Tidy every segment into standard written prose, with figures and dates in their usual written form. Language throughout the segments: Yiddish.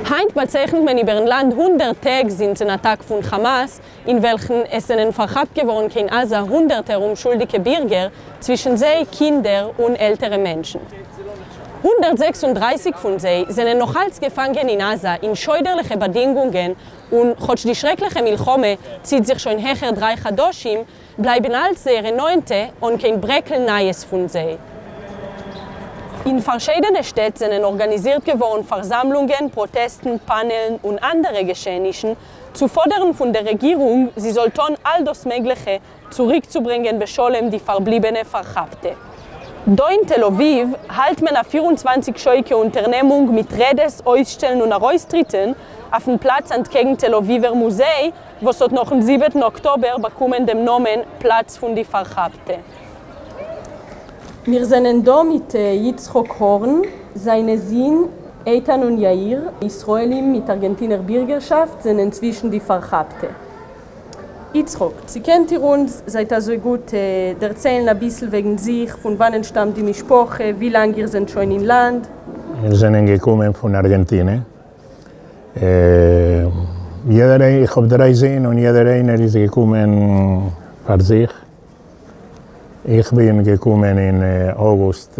היינט באצייכנט מען איבערן לאנד הונדערט טעג זינטן אטאק פון חאמאס, אין וועלכן עס זענען פארכאפט געווארן קיין עזה הונדערטער אומשולדיגע בירגער, צווישן זיי קינדער און עלטערע מענטשן. 136 פון זיי זענען נאכאלץ געפאנגען אין עזה אין שוידערליכע באדינגונגען, און כאטש די שרעקליכע מלחמה ציט זיך שוין העכער דריי חדשים, בלייבן אלץ זייערע נאענטע אן קיין ברעקל נייעס פון זיי. אין פארשיידענע שטעט זענען ארגאניזירט געווארן פארזאמלונגען, פראטעסטן, פאנעלן און אנדערע געשעענישן, צו פאדערן פון דער רעגירונג זי זאל טאן אל דאס מעגליכע צוריקצוברענגען בשלום די פארבליבענע פארכאפטע. דא אין תל אביב האלט מען א 24 שעה'יגע אונטערנעמונג מיט רעדעס, אויסשטעלן און ארויסטריטן אויפן פלאץ אנטקעגן תל אביב'ער מוזיי, וואס האט נאכן זיבעטן אקטאבער באקומען דעם נאמען פלאץ פון די פארכאפטע. מיר זענען דא מיט יצחק הארן, זיינע זין איתן און יאיר, ישראלים מיט ארגענטינער בירגערשאפט, זענען צווישן די פארכאפטע. יצחק, צו קענט איר אונז, זייט אזוי גוט, דערציילן אביסל וועגן זיך, פון וואנען שטאמט די משפחה, ווי לאנג איר זענט שוין אין לאנד? מיר זענען געקומען פון ארגענטינע. יעדער, איך האב דריי זין און יעדער איינער איז געקומען פאר זיך. איך בין געקומען אין אוגוסט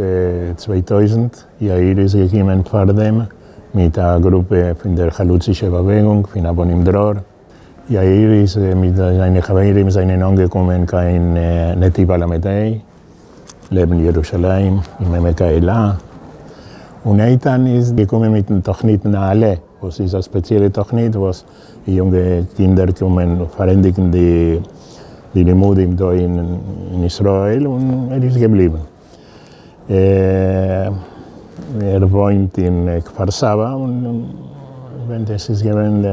2000, יאיר איז געקומען פארדעם מיט א גרופע פון דער חלוצישע באוועגונג פון הבונים דרור. יאיר איז מיט זיינע חברים זענען אנגעקומען קיין נתיב הל"ה, לעבן ירושלים, אין עמק האלה, און איתן איז געקומען מיטן תוכנית נעלה, וואס איז א ספעציעלע תוכנית וואס יונגע קינדער קומען פארענדיגן די לימודים דא אין ישראל, און ער איז געבליבן. ער וואוינט אין כפר סבא, און ווען עס איז געווען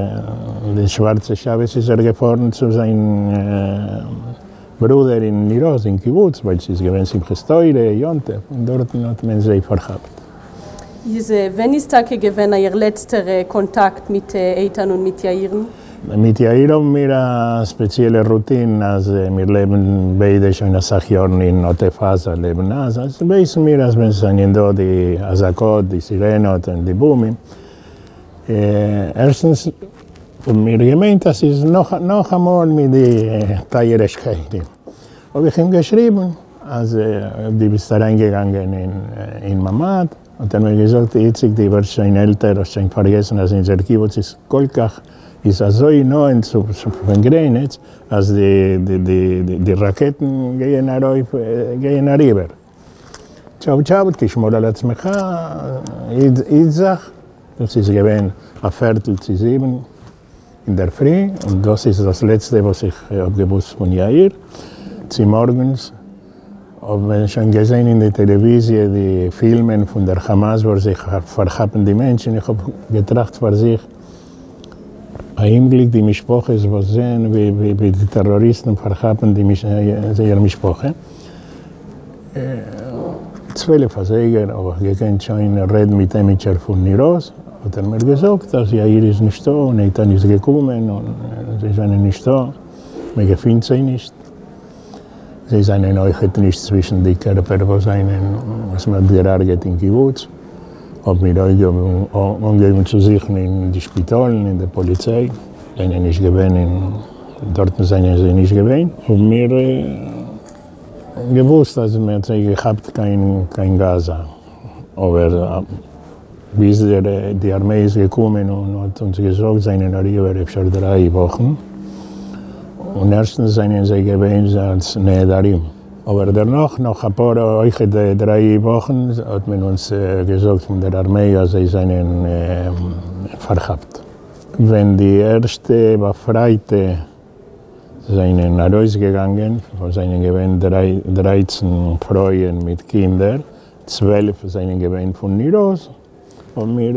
די שווארצע שבת איז ער געפארן צו זיין ברודער אין ניר עוז אין קיבוץ, ווייל ס'איז געווען שמחת תורה, יום טוב, און דארטן האט מען זיי פארכאפט. איז ווען איז טאקע געווען אייער לעצטער קאנטאקט מיט איתן און מיט יאיר'ן? מיט יאיר האבן מיר א ספעציעלע רוטין אז מיר לעבן ביידע שוין אסאך יארן אין עוטף עזה לעבן עזה, אז ווייסן מיר אז ווען ס'זענען דא די אזעקות, די סירענאט און די בומים, ערשטנס האבן מיר געמיינט אז ס'איז נאכאמאל מיט די טייערע שכנים, האב איך אים געשריבן אז דו ביסט אריינגעגאנגען אין ממ"ד, האט ער מיר געזאגט, איציק דו ווערסט שוין עלטער, האסט שוין פארגעסן אז אונזער קיבוץ איז כל כך, איז אזוי נאענט צו פון גרעניץ, אז די ראקעטן גייען ארויף, גייען אריבער. טשאו טשאו, תשמור על עצמך, איצח, דאס איז געווען א פערטל צו זיבן אינדערפרי, און דאס איז דאס לעצטע וואס איך האב געוואוסט פון יאיר. צומארגנס האב מען שוין געזען אין די טעלעוויזיע די פילמען פון דער חאמאס וואס זיי פארכאפן די מענטשן, איך האב געטראכט פאר זיך, א אומגליק די משפחות וואס זעען ווי די טעראריסטן פארכאפן זייער משפחה. 12 אזייגער האב איך געקענט שוין רעדן מיט עמיצער פון ניר עוז, האט ער מיר געזאגט אז יאיר איז נישטא און איתן איז געקומען און זיי זענען נישטא, מען געפינט זיי נישט. זיי זענען אויכעט נישט צווישן די קערפער וואס זענען וואס מען האט געהרגעט אין קיבוץ, האבן מיר אנגעהויבן צו זוכן אין די שפיטאלן, אין די פאליציי, זענען נישט געווען אין דארטן זענען זיי נישט געווען, האבן מיר געוואוסט אז מען האט זיי געכאפט קיין קיין גאזא, אבער ביז די ארמעי איז געקומען און האט אונז געזאגט זענען אריבער אפשר דריי וואכן, און ערשטנס זענען זיי געווען אלס נעדרים, אבער דערנאך נאך אפאר אויכעט דריי וואכן האט מען אונז געזאגט פון דער ארמעי אז זיי זענען פארכאפט. ווען די ערשטע באפרייטע זענען ארויסגעגאנגען, וואס זענען געווען דרייצן פרויען מיט קינדער, 12 זענען געווען פון ניר עוז, האבן מיר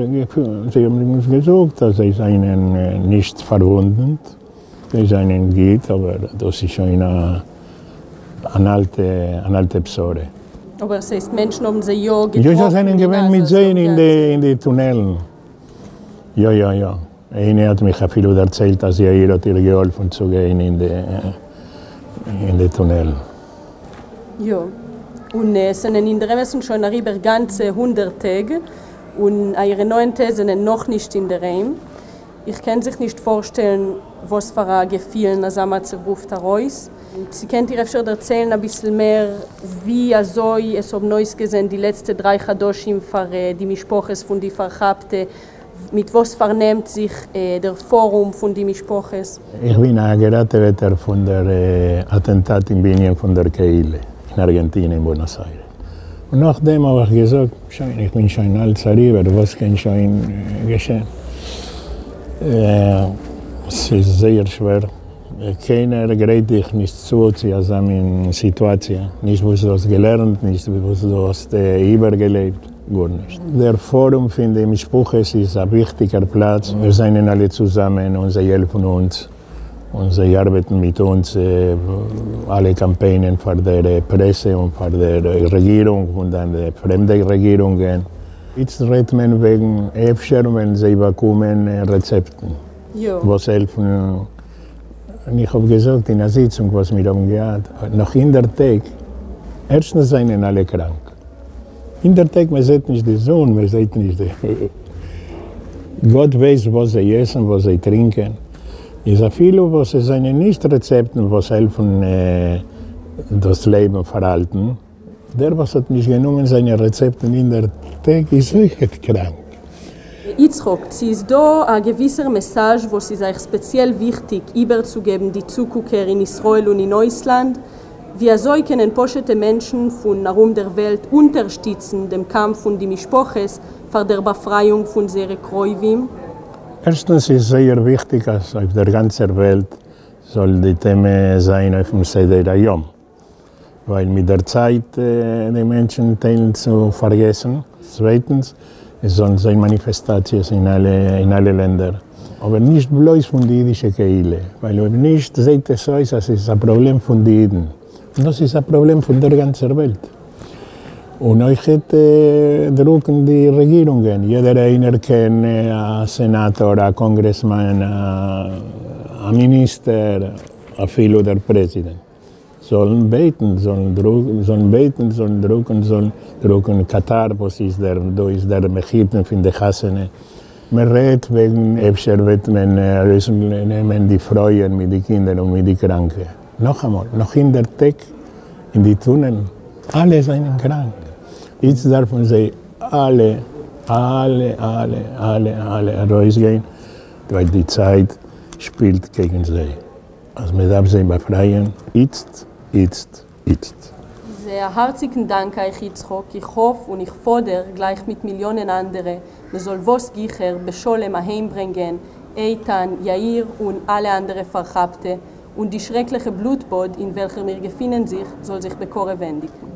זיי האבן אונז געזאגט אז זיי זענען נישט פארוואונדעט, זיי זענען גוט, אבער דאס איז שוין אן אלטע אן אלטע בשורה. אבער ס'הייסט מענטשן האבן זיי יא געטראפן יא יא זענען געווען מיט זיי אין די טונעלן, יא יא יא. איינע האט מיך אפילו דערציילט אז יאיר האט איר געהאלפן צו גיין אין די אין די טונעלן. יא, און עס זענען אין דער אמת'ן שוין אריבער גאנצע הונדערט טעג, און אייערע נאענטע זענען נאכנישט אינדערהיים. איך קען זיך נישט פארשטעלן וואס פאר א געפילן אזא מצב רופט ארויס. צו קענט איר אפשר דערציילן אביסל מער ווי אזוי עס האבן אויסגעזען די לעצטע דריי חדשים פאר די משפחות פון די פארכאפטע? מיט וואס פארנעמט זיך דער פארום פון די משפחות? איך בין א געראטעוועטער פון דער אטענטאט אין בנין פון דער קהילה אין ארגענטינע אין בוענאס איירעס. און נאכדעם האב איך געזאגט, שוין, איך בין שוין אלץ אריבער, וואס קען שוין געשען? ס'איז זייער שווער, קיינער גרייט דיך נישט צו צו אזא מין סיטואציע, נישט וואס דו האסט געלערנט, נישט וואס דו האסט איבערגעלעבט, גארנישט. דער פארום פון די משפחות איז א וויכטיגער פלאץ, מיר זענען אלע צוזאמען און זיי העלפן אונז. און זיי ארבעטן מיט אונז אלע קאמפיינען פאר דער פרעסע און פאר דער רעגירונג און דאן די פרעמדע רעגירונגען. איצט רעדט מען וועגן אפשר ווען זיי באקומען רעצעפטן וואס העלפן, און איך האב געזאגט אין א זיצונג וואס מיר האבן געהאט, נאך הונדערט טעג, ערשטנס זענען אלע קראנק, הונדערט טעג מען זעט נישט די זון, מען זעט נישט די, גאט ווייסט וואס זיי עסן, וואס זיי טרינקען, איז אפילו וואס עס זענען נישט רעצעפטן וואס העלפן דאס לעבן פארהאלטן, דער וואס האט נישט גענומען זיינע רעצעפטן הונדערט טעג איז אויכעט קראנק. יצחק, צו איז דא א געוויסער מעסאזש וואס איז אייך ספעציעל וויכטיג איבערצוגעבן די צוקוקער אין ישראל און אין אויסלאנד? ווי אזוי קענען פשוט'ע מענטשן פון ארום דער וועלט אונטערשטיצן דעם קאמף פון די משפחות פאר דער באפרייאונג פון זייערע קרובים? ערשטנס איז זייער וויכטיג אז אויף דער גאנצער וועלט זאל די טעמע זיין אויפן סדר היום, ווייל מיט דער צייט די מענטשן טיילן צו פארגעסן. צווייטנס, עס זאלן זיין מאניפעסטאציעס אין אלע אין אלע לענדער, אבער נישט בלויז פון די אידישע קהילה, ווייל אויב נישט זעהט עס אויס אז עס איז א פראבלעם פון די אידן, און דאס איז א פראבלעם פון דער גאנצער וועלט. און אויכעט דרוקן די רעגירונגען, יעדער איינער קען, א סענאטאר, א קאנגרעסמאן, א מיניסטער, אפילו דער פרעזידענט. זאלן בעטן, זאלן דרוקן, זאלן בעטן, זאלן דרוקן, זאלן דרוקן, קאטאר וואס איז דער, דא איז דער מחותן פון די חתונה, מען רעדט וועגן אפשר וועט מען ארויסנעמען די פרויען מיט די קינדער און מיט די קראנקע, נאכאמאל, נאך הונדערט טעג אין די טונעלן, אלע זענען קראנק, איצט דארפן זיי אלע, אלע, אלע, אלע, אלע ארויסגיין, ווייל די צייט שפילט קעגן זיי. אז מען דארף זיי באפרייען איצט, איצט, איצט. איז א הארציגן דאנק אייך יצחק, איך האף און איך פאדער, גלייך מיט מיליאנען אנדערע, מען זאל וואס גיכער בשלום אהיימברענגען איתן, יאיר און אלע אנדערע פארכאפטע, און די שרעקליכע בלוט-באד אין וועלכער מיר געפינען זיך זאל זיך בקרוב ענדיגן.